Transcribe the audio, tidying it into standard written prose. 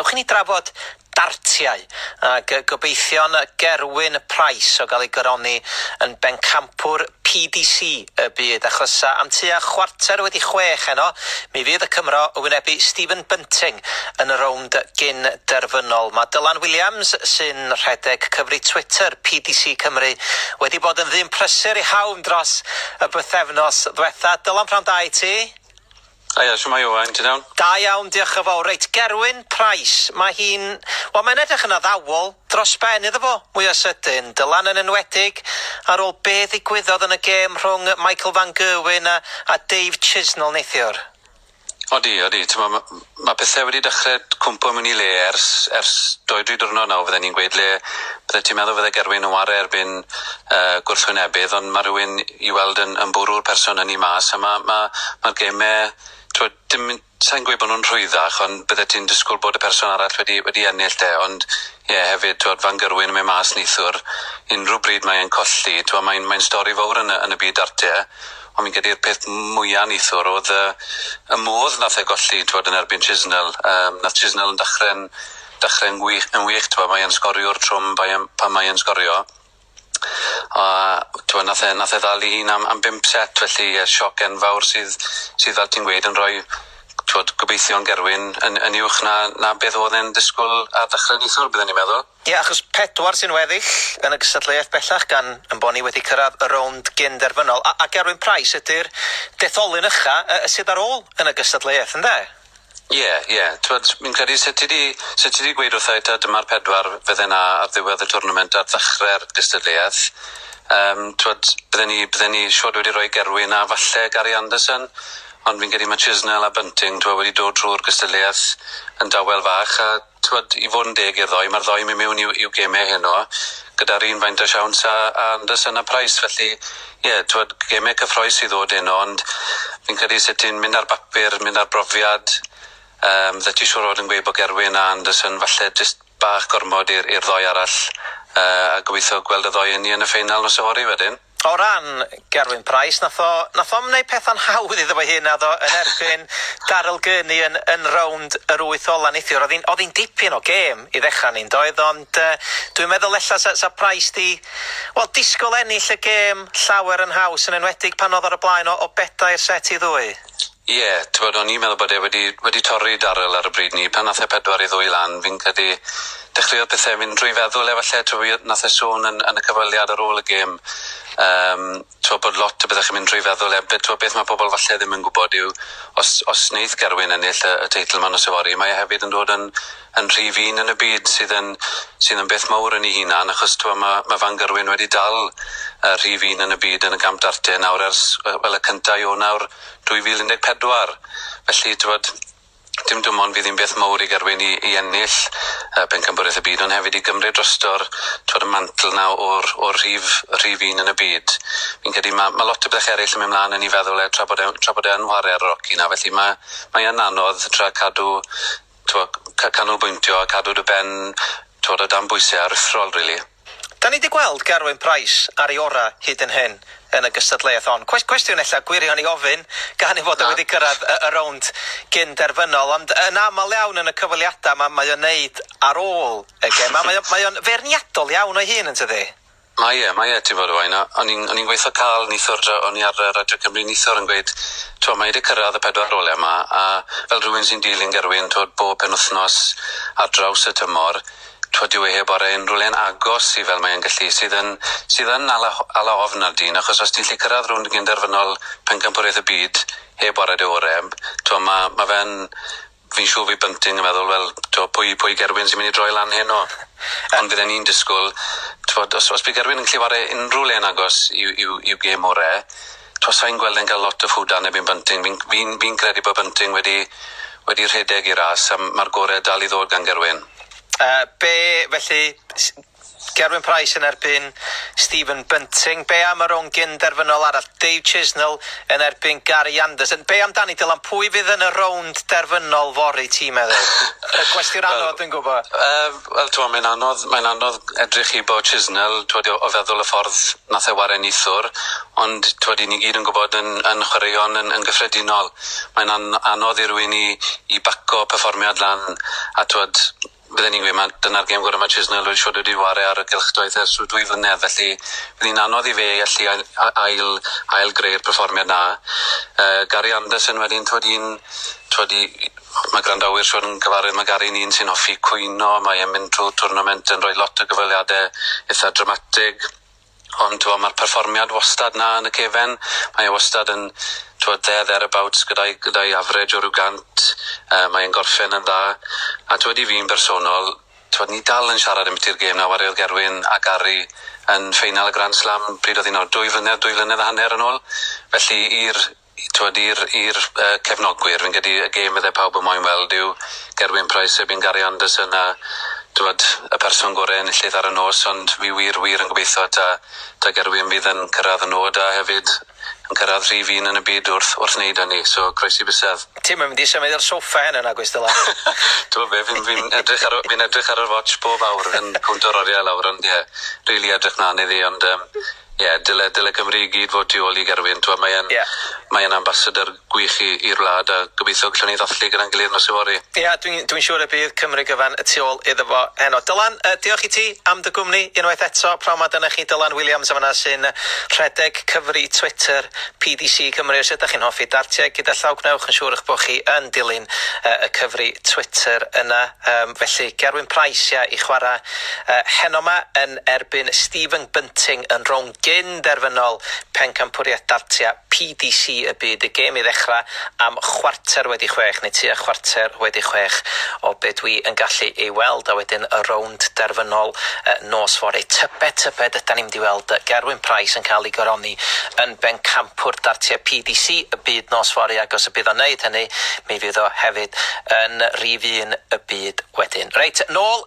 Ewch i ni drafod dartiau ac gobeithion Gerwyn Price o gael ei goroni yn bencampwr PDC y byd, achos am tua 6:15 heno mi fydd y Cymro yn wynebu Stephen Bunting yn y rownd gyn derfynol. Mae Dylan Williams, sy'n rhedeg cyfri Twitter PDC Cymru, wedi bod yn ddyn prysur iawn dros y bythefnos ddwetha. Dylan, pnawn da i ti. Haia, shwmae Owain, ti'n iawn? Da iawn, diolch yn fawr. Reit, Gerwyn Price, mae hi'n... Wel, mae'n edrych yn addawol dros ben iddo fo, mwya sydyn. Dylan yn enwedig ar ôl be ddigwyddodd yn y gêm rhwng Michael van Gerwen a, a Dave Chisnall neithiwr. Odi, odi. T'mo' ma' ma' pethe wedi dechre cwmpo mewn i le ers ers doi dri diwrnod nawr fydden i'n gweud le bydde ti'n meddwl fydde Gerwyn yn ware erbyn yy gwrthwynebydd ond ma' rhywun i weld yn yn bwrw'r person ynny mas a ma' ma' ma'r geme t'wod dim yn sai'n gweud bo' nw'n rhwyddach ond bydde ti'n disgwl bod y person arall wedi wedi ennill 'de ond ie hefyd t'wod Van Gerwen yn myn' mas neithwr unrhyw bryd mae e'n colli t'wo' mae'n mae'n stori fowr yn y yn y byd dartie ond fi'n credu'r peth mwya neithwr o'dd y y modd nath e golli t'wod yn erbyn Chisnall yym nath Chisnall yn dechre'n dechre'n wych yn wych t'wo' mae e'n sgoriwr trwm pai e'n pan mae e'n sgorio. A t'mod nath e nath e ddal 'i hun am am bump set felly ie sioc enfawr sydd sydd fel ti'n gweud yn rhoi t'wod gobeithio'n Gerwyn yn yn uwch na na beth o'dd e'n disgwl ar ddechre nithwr bydden i'n meddwl. Ie achos pedwar sy'n weddill yn y gystadleuaeth bellach gan 'yn bo' ni wedi cyrradd y rownd gyn-derfynol a a Gerwyn Price ydi'r detholyn ucha yy sydd ar ôl yn y gystadleuaeth ynde? Ie, ie. T'mod, fi'n credu se ti 'di se ti 'di gweud wrtha i taw dyma'r pedwar fydde 'na ar ddiwedd y twrnament ar ddechre'r gystadleuaeth, yym t'mod, bydden i bydden i siŵr wedi rhoi Gerwyn a falle Gary Anderson, ond fi'n credu ma' Chisnall a Bunting t'mo' wedi dod trw'r gystadleuaeth yn dawel fach a t'mod, i fod yn deg i'r ddou, ma'r ddou myn' miwn i'w i'w geme heno gyda'r un faint o siawns â â Anderson a Price, felly ie, t'mod, geme cyffrous i ddod heno, ond fi'n credu se ti'n mynd ar bapur, mynd ar brofiad, yym fydde ti siŵr o fod yn gweud bod Gerwyn a Anderson falle jyst bach gormod i'r i'r ddou arall, yy a gobeithio gweld y ddou 'ny yn y ffeinal nos yfory wedyn. O ran Gerwyn Price, nath o, nath o'm neud petha'n hawdd iddo fo'i hun naddo yn erbyn Daryl Gurney yn yn rownd yr wyth ola neithiwr. O'dd 'i'n o'dd 'i'n dipyn o gêm i ddechra arni yndoedd ond yy dwi'n meddwl ella sa sa Price 'di wel disgwl ennill y gêm llawer yn haws yn enwedig pan o'dd ar y blaen o o bedair set i ddwy. Ie, t'mod o'n i'n meddwl bod e wedi wedi torri Daryl ar y bryd 'ny, pan nath e 4 i 2 lan fi'n credu dechreuodd pethe mynd drwy feddwl e falle t'o' fi nath e sôn yn yn y cyfweliad ar ôl y gêm yym t'o' bod lot o bethe chi'n mynd trwy feddwl e be' t'o' beth ma' pobol falle ddim yn gwbod yw os os neith Gerwyn ennill y y teitl 'ma nos yfory mae e hefyd yn dod yn yn rhif un yn y byd sydd yn sydd yn beth mowr yn 'i hunan achos t'mo' ma' ma' Van Gerwen wedi dal y rhif un yn y byd yn y gamp dartie nawr ers wel y cynta Ionawr 2014. Felly t'mod dim dim ond fydd hi'n beth mowr i Gerwyn i i ennill yy pencampwriaeth y byd ond hefyd i gymryd drosto'r t'wod y mantle 'na o'r o'r rhif rhif un yn y byd. Fi'n credu ma' ma' lot o bethe eryll yn myn' mlan yn 'i feddwl e tra bod e tra bod e yn whare ar yr oci 'na felly ma' mae yn anodd tra cadw t'wo' canolbwyntio a cadw dy ben t'wod o dan bwyse aruthrol rili. Da ni 'di gweld Gerwyn Price ar ei ora hyd yn hyn yn y gystadleuaeth hon. Cwestiwn ella gwirion i ofyn gan ei fod o wedi cyrraedd y y rownd gyn derfynol, ond yn aml iawn yn y cyfweliadau ma' mae o'n neud ar ôl y gem a mae o mae o'n feirniadol iawn o'i hun yn tydi? Mae e, mae e, ti'n bod Owain, a o'n i'n o'n i'n gweithio cal nithwr draw, o'n i ar yy Radio Cymru nithwr yn gweud, t'mo' mae 'di cyrraedd y pedwar ole 'ma, a fel rhywun sy'n dilyn Gerwyn, t'wod, bob penwthnos ar draws y tymor, t'wod, dyw e heb ware unrhyw le'n agos i fel mae e'n gallu, sydd yn, sydd yn ala ala ofn ar dyn, achos os ti'n gallu cyrraedd rownd gyn-derfynol Pencampwriaeth y Byd heb ware dy ore, t'mo' ma' ma' fe'n fi'n siŵr fydd Bunting yn meddwl, wel, t'wo' pwy pwy Gerwyn sy'n mynd i droi lan heno? Ond fydden i'n disgwl, t'wod, os os bydd Gerwyn yn gallu ware unrhyw le'n agos i'w i'w i'w gêm ore, t'wo' sai'n gweld e'n ca'l lot o ffwdan erbyn Bunting. Fi'n fi'n fi'n credu bod Bunting wedi wedi rhedeg i ras a ma'r gore dal i ddod gan Gerwyn. Yy be' felly Gerwyn Price yn erbyn Stephen Bunting. Be am y rownd gyn derfynol arall? Dave Chisnall yn erbyn Gary Anderson. Be amdani, Dylan? Pwy fydd yn y rownd derfynol fory, ti'n meddwl? Y cwestiwn anodd, dwi'n gwybod. Wel, t'mo', mae'n anodd, mae'n anodd edrych i bo Chisnall, t'wod, o feddwl y ffordd nath e ware nithwr, ond t'wod, i ni gyd yn gwybod yn chwaraeon yn gyffredinol, mae'n anodd i rywun i baco perfformiad lan, a t'wod, bydden ni'n gweud, ma' dyna'r gêm gorau mae Chisnall wedi siŵr wedi ware ar y gylchdoedd ers rhyw 2 flynedd, felly bydd hi'n anodd i fe allu ail greu'r perfformiad na. Gary Anderson wedyn, t'wod, un, t'wod, mae gwrandawyr siŵr yn gyfarwydd, mae Gary'n un sy'n hoffi cwyno, mae e'n mynd trwy tournament yn rhoi lot o gyfweliadau eitha dramatig. Ond t'mo' mae'r perfformiad wastad na yn y cefen. Mae e wastad yn, t'wod, there thereabouts gyda'i average o ryw 100. Mae e'n gorffen yn dda. A t'wod, i fi'n bersonol, t'wod, ni dal yn siarad ambiti'r gêm na wareodd Gerwyn a Gary yn ffeinal y Grand Slam pryd oedd hi'n 2 flynedd, 2 flynedd a hanner yn ôl. Felly t'wod, i'r cefnogwyr, fi'n credu y gêm fydde pawb yn moyn weld yw Gerwyn Price erbyn Gary Anderson a, t'wod, y person gore enillydd ar y nos, ond fi wir, wir yn gobeithio ta Gerwyn fydd yn cyrraedd y nod a hefyd yn cyrraedd rhif un yn y byd wrth wneud hynny, so croesi bysedd. Ti'n mynd i symud i'r soffa heno na, gwrs, Dylan? Ti'n be, fi'n edrych ar y watch bob awr yn cwnto'r oriau lawr, ond ie, yeah, really edrych mlaen iddi, ond ie, yeah, dyle Cymru i gyd fod tu ôl i Gerwyn. T'wod, mae e'n ambassador gwych i'r wlad a gobeithio gallwn ni ddathlu gyda'n gilydd nos yfory. Ie, yeah, dwi siŵr y bydd Cymru gyfan y tu ôl iddo fo heno. Dylan, diolch i ti am dy gwmni unwaith eto. Pnawn ma, dyna chi Dylan Williams yma sy'n rhedeg cyfri Twitter PDC Cymru. Os ydych chi'n hoffi dartiau, gyda llaw, gwnewch yn siŵr eich bod chi yn dilyn y cyfri Twitter yna. Felly, Gerwyn Price, ia, i chwarae heno 'ma yn erbyn Stephen Bunting yn rownd gyn derfynol pencampwriaeth dartiau PDC y byd. Y gêm i ddechrau am 6:15 neu tua 6:15 o be dwi yn gallu ei weld, a wedyn y rownd derfynol nos fory. Tybed, tybed ydan ni'n mynd i weld Gerwyn Price yn cael ei goroni yn bencampwr dartiau PDC y byd nos fory, ac os y bydd o'n neud hynny, mi fydd o hefyd yn rhif un y byd wedyn. Reit, nôl.